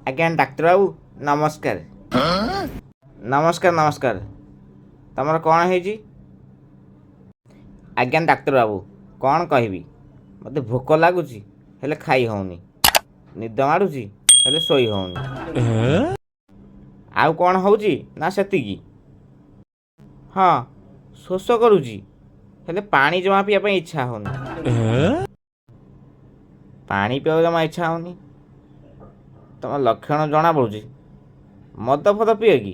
ଆଜ୍ଞା ଡାକ୍ତର ବାବୁ, ନମସ୍କାର। ନମସ୍କାର, ନମସ୍କାର। ତମର କ'ଣ ହେଇଛି? ଆଜ୍ଞା ଡାକ୍ତର ବାବୁ, କ'ଣ କହିବି, ମୋତେ ଭୋକ ଲାଗୁଛି ହେଲେ ଖାଇ ହେଉନି, ନିଦ ମାଡ଼ୁଛି ହେଲେ ଶୋଇ ହେଉନି। ଆଉ କ'ଣ ହେଉଛି ନା ସେତିକି? ହଁ, ଶୋଷ କରୁଛି ହେଲେ ପାଣି ଜମା ପିଇବା ପାଇଁ ଇଚ୍ଛା ହେଉନି। ପାଣି ପିଇବାକୁ ଜମା ଇଚ୍ଛା ହେଉନି? ତମ ଲକ୍ଷଣ ଜଣା ପଡ଼ୁଛି। ମଦ ଫଦ ପିଅ କି?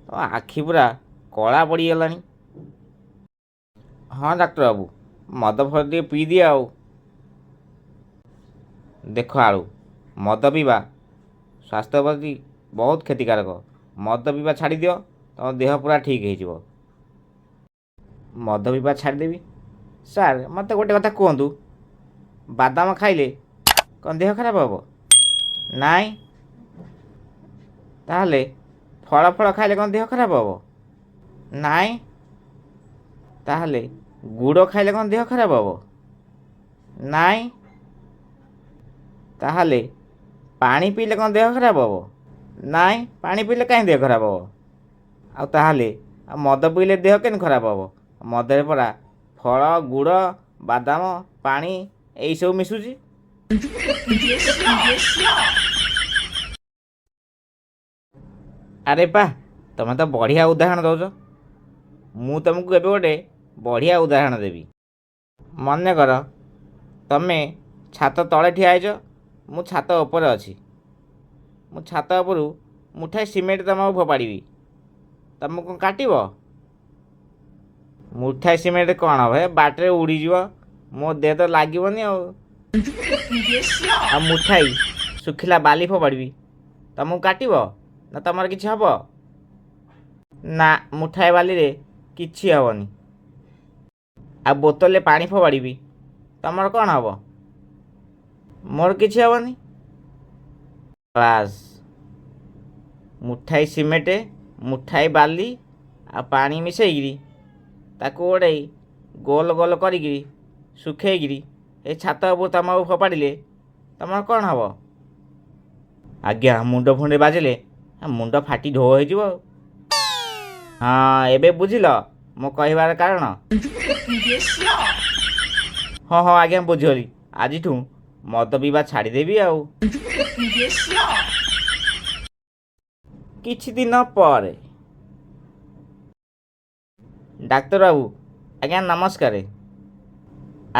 ତମ ଆଖି ପୁରା କଳା ପଡ଼ିଗଲାଣି। ହଁ ଡାକ୍ତର ବାବୁ, ମଦ ଫଦ ଟିକେ ପିଇଦିଏ। ଆଉ ଦେଖ ଆଳୁ, ମଦ ପିଇବା ସ୍ୱାସ୍ଥ୍ୟ ପ୍ରତି ବହୁତ କ୍ଷତିକାରକ। ମଦ ପିଇବା ଛାଡ଼ିଦିଅ, ତମ ଦେହ ପୁରା ଠିକ୍ ହେଇଯିବ। ମଦ ପିଇବା ଛାଡ଼ିଦେବି। ସାର୍, ମୋତେ ଗୋଟେ କଥା କୁହନ୍ତୁ, ବାଦାମ ଖାଇଲେ କ'ଣ ଦେହ ଖରାପ ହେବ? ନାଇଁ। ତାହେଲେ ଫଳ ଫଳ ଖାଇଲେ କ'ଣ ଦେହ ଖରାପ ହେବ? ନାଇଁ। ତାହେଲେ ଗୁଡ଼ ଖାଇଲେ କ'ଣ ଦେହ ଖରାପ ହେବ? ନାଇଁ। ତାହେଲେ ପାଣି ପିଇଲେ କ'ଣ ଦେହ ଖରାପ ହେବ? ନାଇଁ, ପାଣି ପିଇଲେ କାହିଁ ଦେହ ଖରାପ ହେବ? ଆଉ ତାହେଲେ ଆଉ ମଦ ପିଇଲେ ଦେହ କେମିତି ଖରାପ ହେବ? ମଦରେ ପରା ଫଳ, ଗୁଡ଼, ବାଦାମ, ପାଣି ଏଇସବୁ ମିଶୁଛି। ଆରେ ବା, ତମେ ତ ବଢ଼ିଆ ଉଦାହରଣ ଦେଉଛ। ମୁଁ ତୁମକୁ ଏବେ ଗୋଟେ ବଢ଼ିଆ ଉଦାହରଣ ଦେବି। ମନେକର ତମେ ଛାତ ତଳେ ଠିଆ ହେଇଛ, ମୁଁ ଛାତ ଉପରେ ଅଛି। ମୁଁ ଛାତ ଉପରୁ ମୁଠାଏ ସିମେଣ୍ଟ ତୁମକୁ ଫୋପାଡ଼ିବି, ତୁମକୁ କ'ଣ କାଟିବ? ମୁଠାଏ ସିମେଣ୍ଟ କ'ଣ ହବ? ହେ, ବାଟରେ ଉଡ଼ିଯିବ, ମୋ ଦେହ ତ ଲାଗିବନି। ଆଉ ଆଉ ମୁଠାଇ ଶୁଖିଲା ବାଲି ଫୋପାଡ଼ିବି, ତୁମକୁ କାଟିବ ନା ତୁମର କିଛି ହବ? ନା, ମୁଠାଏ ବାଲିରେ କିଛି ହେବନି। ଆଉ ବୋତଲରେ ପାଣି ଫୋପାଡ଼ିବି, ତୁମର କ'ଣ ହବ? ମୋର କିଛି ହେବନି। ବାସ୍, ମୁଠାଇ ସିମେଣ୍ଟ, ମୁଠାଇ ବାଲି ଆଉ ପାଣି ମିଶେଇକିରି ତାକୁ ଗୋଟେ ଗୋଲ ଗୋଲ କରିକିରି ଶୁଖେଇକିରି ଏ ଛାତ ଉପରୁ ତୁମକୁ ଫୋପାଡ଼ିଲେ ତୁମର କ'ଣ ହେବ? ଆଜ୍ଞା, ମୁଣ୍ଡ ଫୁଣ୍ଡରେ ବାଜିଲେ ମୁଣ୍ଡ ଫାଟି ଢୋ ହେଇଯିବ। ଆଉ ହଁ, ଏବେ ବୁଝିଲ ମୋ କହିବାର କାରଣ? ହଁ ହଁ ଆଜ୍ଞା, ବୁଝିଗଲି। ଆଜିଠୁ ମଦ ପିଇବା ଛାଡ଼ିଦେବି। ଆଉ କିଛି ଦିନ ପରେ। ଡାକ୍ତର ବାବୁ ଆଜ୍ଞା, ନମସ୍କାର।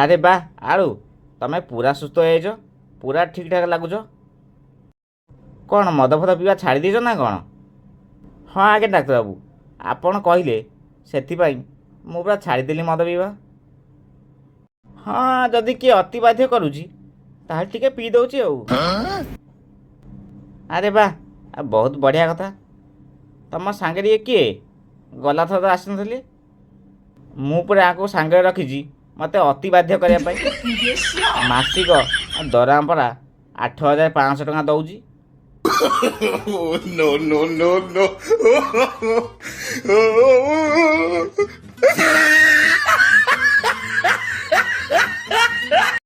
ଆରେ ବା ଆଳୁ, ତମେ ପୁରା ସୁସ୍ଥ ହେଇଯାଇଛ, ପୁରା ଠିକ୍ ଠାକ୍ ଲାଗୁଛ। କ'ଣ ମଦ ଫଦ ପିଇବା ଛାଡ଼ି ଦେଇଛ ନା କ'ଣ? ହଁ ଆଜ୍ଞା ଡାକ୍ତର ବାବୁ, ଆପଣ କହିଲେ ସେଥିପାଇଁ ମୁଁ ପୁରା ଛାଡ଼ିଦେଲି ମଦ ପିଇବା। ହଁ, ଯଦି କିଏ ଅତି ବାଧ୍ୟ କରୁଛି ତାହେଲେ ଟିକେ ପିଇ ଦେଉଛି ଆଉ। ଆରେ ବା, ଆଉ ବହୁତ ବଢ଼ିଆ କଥା। ତମ ସାଙ୍ଗରେ ଇଏ କିଏ? ଗଲା ଥର ତ ଆସିନଥିଲେ। ମୁଁ ପୁରା ୟାକୁ ସାଙ୍ଗରେ ରଖିଛି ମୋତେ ଅତି ବାଧ୍ୟ କରିବା ପାଇଁ। ମାସିକ ଦରମା ପରା 8500 ଟଙ୍କା ଦେଉଛି। No, no, no, no.